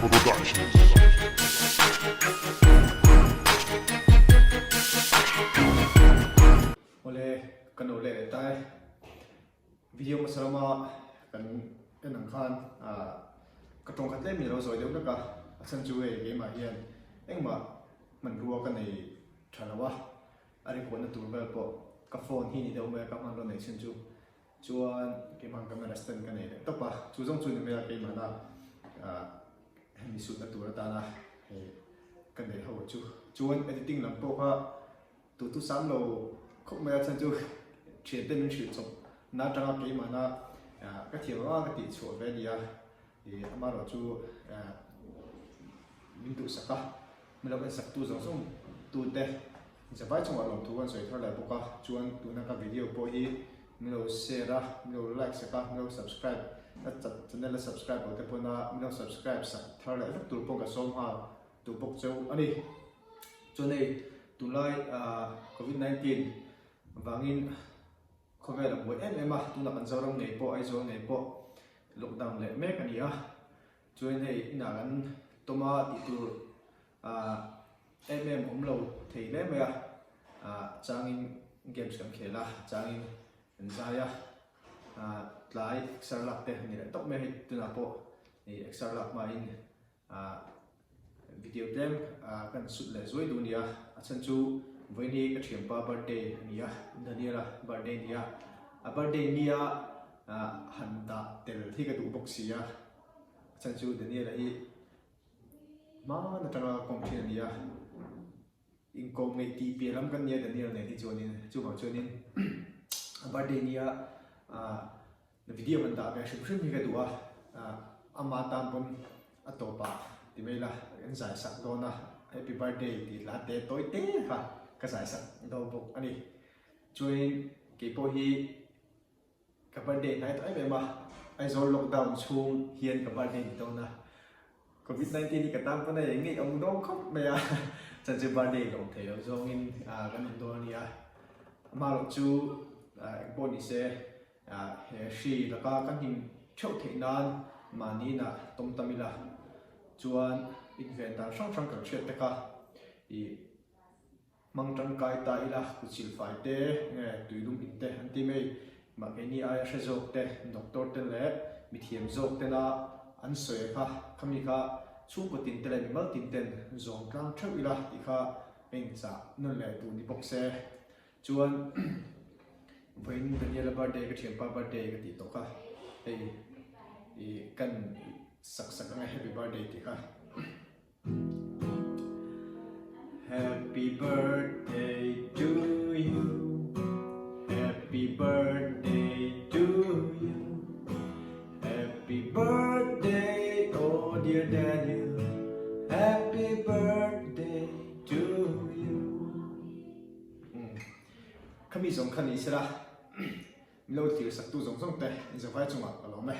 Productions. Awle kan lo leh leh ta e. Video hmasa lama kan en ang khan ka tawng khat tlem in a lo zawi deuh hlek a, a chhan chu hei keimah hian engmah hmanrua ka nei tha lo a, a record na tur vel pawh ka phone hi ni deuh mai a ka hmanrua neih chhun chu. Chuan keimah camera stand ka nei leh tawp a, chu zawng chu ni mai a keimahna ah hemi shoot na tur atana hei ka neih ho chu. Chuan editing lam pawh kha tu tu sam lo khawp mai a chhan chu thian te min hrilh chawp na atanga keimahna ah ka thiam ang a ka tih chhuah ve a ni a, ih amaherawh chu ah min duhsak a. Min lo ensak tu zawng zawng tute zavai chungah lawmthu kan sawi thar leh bawk a, chuan tuna ka video pawh hi min lo share a, min lo like sak a, min lo subscribe a channel a subscribe lo te pawn a min lo subscribe sak thar leh vek tur pawh ka sawm nghal duh bawk cheu a ni. Chuan hei tunlai ah covid 19 vangin khawvel a buai em em a, tunah kan Zoram ngei pawh Aizawl ngei pawh lockdown leh mek a ni a. Chuan hei inah kan tawm a tih tur ah em em awm lo thei hle mai a, ah changin games kan khel a, changin kan zai a, ah tlai exer lak te a ni leh tawp mai a hei tunah pawh ih exer lak hmain ah video tlem ah kan sut leh zuai duh a ni a, a chhan chu vawiin hi ka thianpa birthday a ni a, Daniel-a birthday a ni a, a birthday nia ah han dah tel hi ka duh bawk si a. A chhan chu Daniel-a hi hman atanga kawm thin a ni a, inkawm ngeih tih piah lam kan nia Daniel nen hi chuanin chuvang chuanin a birthday nia ah video han dah ve hrim hrim hi ka duh a, ah ama tan pawn a tawpah ti mai ila kan zai sak dawn a, happy birthday tih hla te tawi te kha ka zai sak dawn bawk a ni. Chuanin keipawh hi. Ka birthday hnai tawh em em a, Aizawl lockdown chhung hian ka birthday ni dawn a, Covid 19 hi ka tan pawn a eng ngeih awm dawn khawp mai a, chuan chu birthday lawm thei lo zawngin kan awm dawn a nia. Amaherawh chu engpawh ni se he hri laka kan him theuh theih nan mahni inah tawm tam ila chuan inven dan hrang hrang kan hriat te kha ih Hmang tangkai ta ila, kutsil fai te nge tuilum in te an ti mai. Mah keini aia hre zawk te, doctor te leh mithiam zawk tena an sawi kha, khami kha chhungkaw tin te leh mimal tin ten zawm tlang theuh ila tih kha ka inchah nawn leh duh ni bawk se. Chuan vawiin Daniela birthday ka thianpa birthday ka tih tawh kha hei ih kan sak sak anga happy birthday tih kha. Happy birthday to you Happy birthday to you Happy birthday oh dear Daniel Happy birthday to you Khami zawng kha ni sela min lo thlir saktu zawng zawng te in zavai chungah ka lawm e.